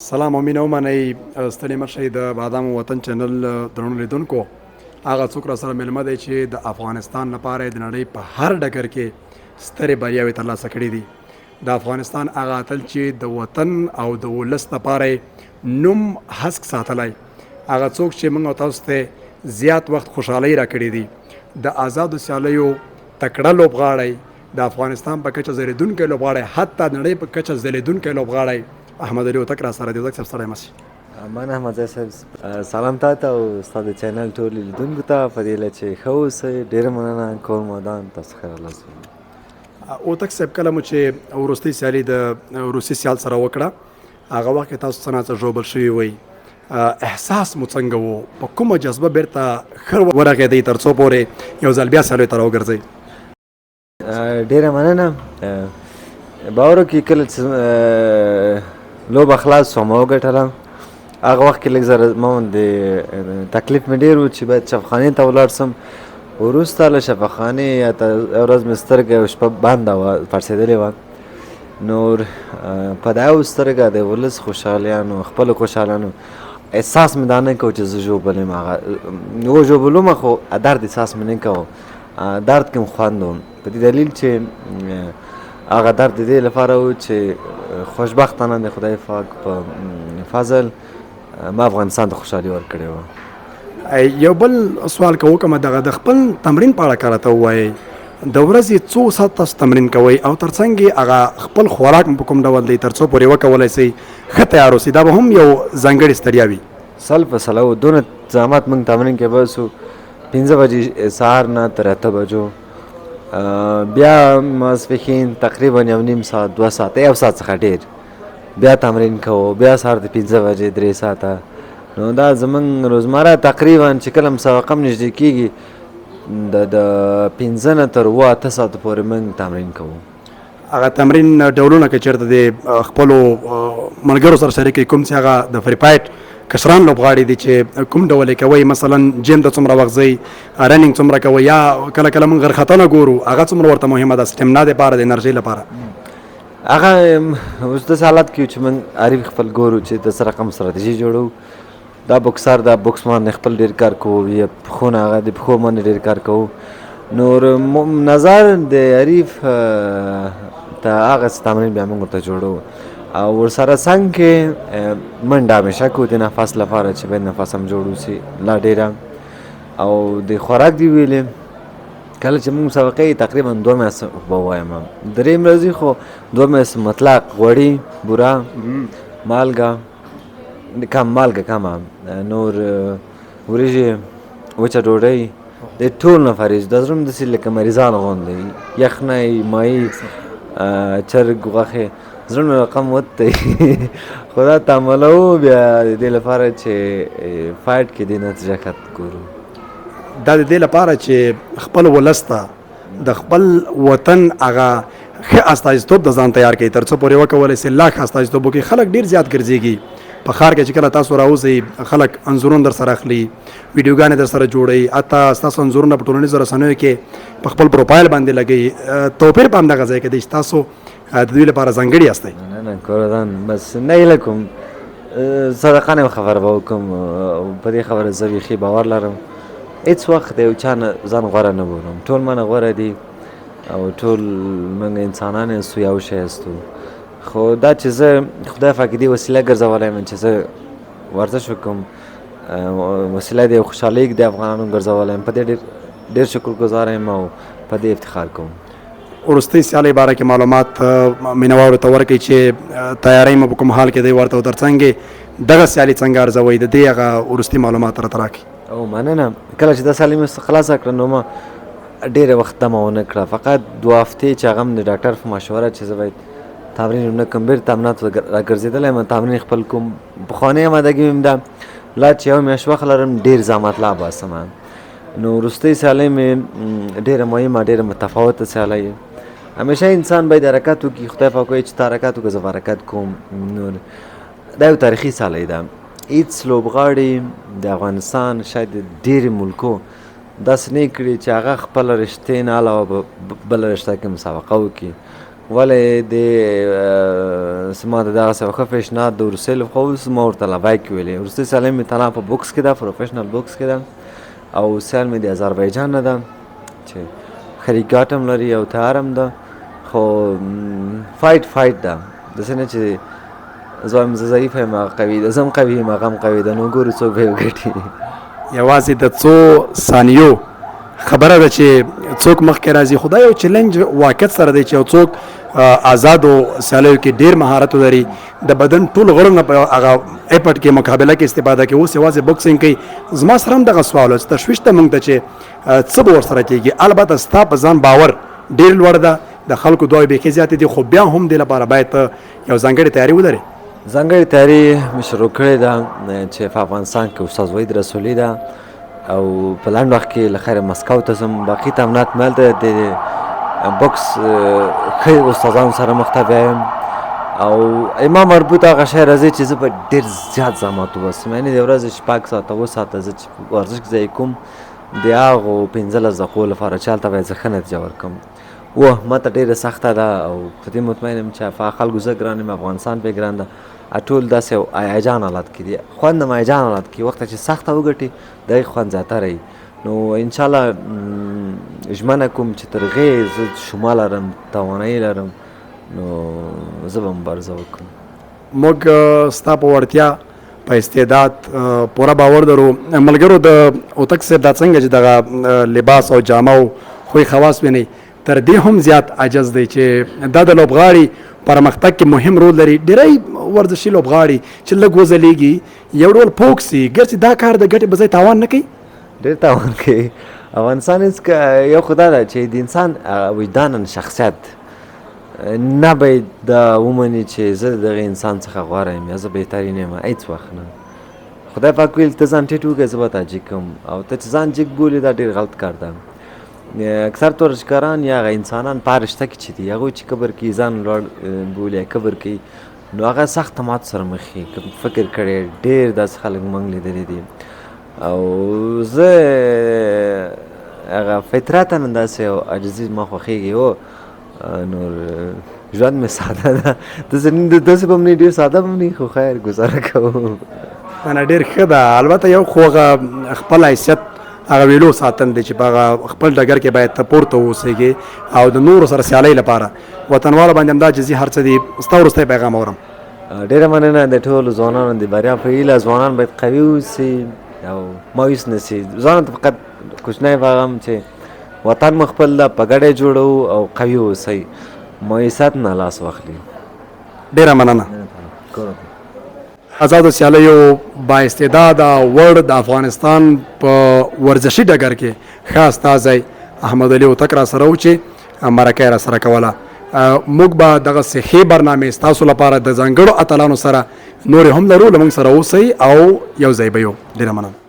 سلام او مینه ومنئ، ستړي مه شئ. د بادامو وطن چینل درنو لیدونکو، هغه څوک را سره مېلمه دی چې د افغانستان لپاره د نړۍ په هر ډګر کې سترې بریاوې ترلاسه کړې دي. د افغانستان هغه اتل چې د وطن او د ولس لپاره نوم هسک ساتلی، هغه څوک چې موږ او تاسو ته زیات وخت خوشحالۍ راکړې دي، د ازادو سیالیو تکړه لوبغاړی، د افغانستان په کچه ځلېدونکی لوبغاړی، حتی د نړۍ په کچه ځلېدونکی لوبغاړی احمد علي هوتک را سره دی. هوتک صاحب، ستړی مه شي. مننه احمدزی صاحب، سلام تا ته او ستا د چینل ټولو لیدونکو ته. په دې هیله چې ښه اوسئ. ډېره مننه، کور مو ودان، تاسو ښه راغلاست. هوتک صاحب، کله مو چې وروستۍ سیالي د روسي سیال سره وکړه، هغه وخت کې تاسو څه ناڅه ژوبل شوي وئ، احساس مو څنګه وو؟ په کومه جذبه بیرته ښه ورغېدئ تر څو پورې یو ځل بیا سیالیو ته راوګرځئ؟ ډیره مننه. باور وکړئ، کله چې لوبه خلاص شوه، ما وګټله، هغه وخت کې لږ زره ما باندې تکلیف مې ډېر و چې باید شفاخانې ته ولاړ سم. وروسته له شفاخانې یا ته ورځ مې سترګه یو شپه بنده وه، پړسېدلې وه. نور په دا یو سترګه د ولس خوشحالیانو، خپلو خوشحالیانو احساس مې دا نه کوو چې زه ژوبل یم. هغه و ژوبلومه، خو درد احساس مې نه کوو. درد کې خوند و، په دې دلیل چې هغه درد د دې لپاره و چې خوشبختانه د خدای پاک په فضل ما افغانستان ته خوشحالي ورکړې وه. یو بل سوال که وکړم، دغه د خپل تمرین په اړه که راته ووایئ، د ورځې څو ساعت تاسو تمرین کوئ او ترڅنګ یې هغه خپل خوراک مو په کوم ډول دی تر څو پورې وکولای سئ ښه تیار اوسئ؟ دا به هم یو ځانګړې ستړیا وي. سل په سله و، دونه زحمت موږ تمرین کې باسو، 5 بجې سهار نه تر 8 بجو، بیا ماسپښین تقریبا یو نیم ساعت، 2 ساعته، یو ساعت څخه ډېر بیا تمرین کوو، بیا سهار د 5 بجې 3 ساعته. نو دا زمونږ روزمره تقریبا چې کله مسابقه هم نږدې کېږي، د 5 نه تر 7 8 ساعتو پورې موږ تمرین کوو. هغه تمرین ډولونه که چېرته د خپلو ملګرو سره شریک کړئ، کوم چې هغه د فري فایټ کشران لوبغاړي دي، چې کوم ډول یې کوئ؟ مثلا جیم ته څومره وخت ځئ، رننګ څومره کوئ، یا کله کله موږ غرختنه ګورو، هغه څومره ورته مهمه ده سټیمنا دپاره، د انرژۍ لپاره؟ هغه اوس داسې حالت کې چې موږ حریف خپل ګورو چې د څه رقم ستراتیژي جوړو. دا بوکسر دا بوکس باندې خپل ډېر کار کوو، یا پښو نه هغه د پښو باندې ډېر کار کوو. نور نظر د حریف ته هغه څه تمرین بیا موږ ورته جوړو، او ورسره څنګ کې منډه همیشه کوو د نفس لپاره چې باید نفس هم جوړ اوسي لا ډېره. او د خوراک دی ویلې، کله چې موږ مسابقه یې تقریبا 2 میاشتې به ووایم، 3 ورځې، خو 2 میاشتې مطلق غوړي، بوره، مالګه کم، مالګه کمه، نور وریجې، وچه ډوډۍ، د ټول نه فریض. دا زړه مې داسې لکه مریضان غوندې، یخنۍ، مایي، چرګ غوښې، زړه مې رقم وتی، خو دا تحملوو بیا د دې لپاره چې فایټ کې دې نتیجه ښه ګورو. دا د دې لپاره چې خپل ولس ته د خپل وطن هغه ښه استازیتوب د ځان تیار کړئ تر څو پورې وکولای سي لا ښه استازیتوب وکړي. خلک ډېر زیات ګرځېږي په ښار کې، چې کله تاسو راوځئ خلک انځورونه در سره اخلي، ویډیوګانې در سره جوړوي، حتی ستاسو انځورونه په ټولنیزو رسنیو کې په خپل پروفایل باندې لګوي. توپیر په همدغه ځای کې دی چې تاسو د دوی لپاره ځانګړي یاستئ. نه نه کورودان، بس نه هیله کوم، صادقانه یو خبره به وکړم، په دې خبره زه بیخي باور لرم، هېڅ وخت د یو چا نه ځان غوره نه بولم. ټول منه غوره دي او ټول موږ انسانان یاستو، یو شی یاستو. خو دا چې زه خدای پاک دې وسیله ګرځولی یم چې زه ورزش وکړم، وسیله د خوشحالۍ د افغانانو ګرځولی یم، په دې ډېر ډېر شکرګزار یم او په دې افتخار کوم. وروستۍ سیالۍ باره کې معلومات مینوالو ته ورکړئ چې تیاری مو په کوم حال کې دی ورته، او ترڅنګ دغه سیالي څنګه ارزوئ، د دې هغه وروستي معلومات راته راکړئ. او مننه. کله چې دا سیالي مې خلاصه کړه، نو ما ډېره وخت دمه ونه کړه، فقط 2 هفتې چې هغه هم د ډاکټر په مشوره چې زه باید تمرین ونه کړم، بېرته تمریناتو ته راګرځېدلی یم، تمرین خپل کوم. پخوانۍ آمادګي مې ده، لا چې یو میاشت وخت لرم ډېر زحمت لا باسم. نو وروستۍ سیالۍ مې ډېره مهمه، ډېره متفاوته سیالۍ. همیشه انسان باید حرکت وکړي، خدای پاک وایي چې ته حرکت وکړه، زه به حرکت کوم. نور دا یو تاریخي سیالۍ ده، هېڅ لوبغاړي د افغانستان شاید د ډېرې ملکو داسې نه کړي چې هغه خپله رشتې نه علاوه په بله رشته کې مسابقه وکړي. ولې د زما د دغسې یو ښه پیشنهاد د وروستۍ لخوا اوس ما ورته لبیک ویلې. وروستۍ سیالۍ مې تنها په بوکس کې ده، پروفیشنل بوکس کې ده، او سیال مې د آذربایجان نه ده چې ښه ریکارډ هم لري او تیار هم ده، خو فایټ فایټ ده، داسې نه چې زه وایم زه ضعیف یم هغه قوي ده، زه هم قوي یم هغه هم قوي ده، نو ګورو څوک به یې وګټي. یوازې د څو ثانیو خبره ده چې څوک مخکې راځي، خو دا یو چیلنج واقعیت سره دی چې یو څوک آزادو سیالیو کې ډیر مهارت ولري، د بدن ټول غړو نه په هغه ایپټ کې مقابله کې استفاده کوي، اوس یوازې بوکسینګ کوي. زما سره هم دغه سوال و چې تشویش ته موږ ته چې څه به ورسره کېږي. البته ستا په ځان باور ډیر لوړ ده، د خلکو دعاوې بیخي زیاتې دي، خو بیا هم دې لپاره باید ته یو ځانګړې تیاري ولرې. ځانګړې تیاري مې شروع کړې ده چې په افغانستان کې استاد وحید رسولي ده او په لنډ وخت کې له خیره مسکو ته ځم. باقي تمرینات مې هلته د بوکس ښه استادانو سره مخته بیایم، او ما مربوط هغه شی راځي چې زه به ډېر زیات زحمت وباسم، یعنې د ورځې 6 ساعته 7 ساعته زه چې ورزش ځای کوم د هغو 15 دقیقو لپاره چې هلته باید زه ښه نتیجه ورکړم. وه ما ته ډېره سخته ده او په دې مطمئن یم چې په خلکو زه ګران یم، افغانستان پرې ګران ده، ټول داسې یو هیجان حالت کې دي، خوند هم هیجان حالت کې، وخت چې سخته وګټي د هغې خوند زیاتره وي. نو انشاءالله ژمنه کوم چې تر هغې زه شما لرم، توانایي لرم، نو زه به مبارزه وکړم. موږ ستا په وړتیا، په استعداد پوره باور لرو. ملګرو د هوتک صاحب دا څنګه چې دغه لباس او جامه او خوی خواص وینئ، تر دې هم زیات عجز دی چې دا د لوبغاړي پرمختګ کې مهم رول لري. ډیری ورزشي لوبغاړي چې لږ وځلېږي یو ډول پوک سي، ګرځي دا کار د ګټې په ځای تاوان نه کوي؟ ډېر تاوان کوي. افغانستان هېڅ یو خو دا ده چې د انسان وجداناً شخصیت نه باید دا ومني چې زه د دغه انسان څخه غوره یم یا زه بهترین یم، هېڅ وخت نه. خدای پاک ویل ته ځان ټیټ وکړه زه به تا جګ کړم، او ته چې ځان جګ بولې دا ډېر غلط کار ده. اکثر ورزشکاران یا هغه انسانان په هر رشته کې چې دي، هغوی چې کبر کوي، ځان لوړ بولي یا کبر کوي، نو هغه سخت مات سره مخ وي. که فکر کړی ډېر داسې خلک موږ لیدلي دي، او زه هغه فطرتاً داسې یو عاجزي ما خوښېږي. هو نور ژوند مې ساده ده، داسې به هم نه، ډېر ساده به هم نه، خو خیر ګزاره کوو. نه ډېر ښه ده. البته یو خو هغه خپل حیثیت هغه ویلو ساتل دی چې په هغه خپل ډګر کې باید ته پورته واوسېږې او د نورو سره سیالۍ لپاره وطنوالو باندې همدا جزي هر څه دي. ستا وروستی پیغام اورم. ډېره مننه د ټولو ځوانانو د بریا په هیله. ځوانان باید قوي اوسي او مایوس نه سي. ځوانان ته فقط کوچنی پیغام چې وطن مو خپل ده، په ګډه یې جوړوو او قوي اوسئ، مایوسیت نه لاس واخلي. ډېره مننه. ازادو سیالیو با استعداده وړ د افغانستان په ورزشي ډګر کې ښه استازی احمد علي هوتک را سره و چې مرکه یې را سره کوله. موږ به دغسې ښې برنامې ستاسو لپاره د ځانګړو اتلانو سره نورې هم لرو. له موږ سره اوسئ او یو ځای به یو. ډېره مننه.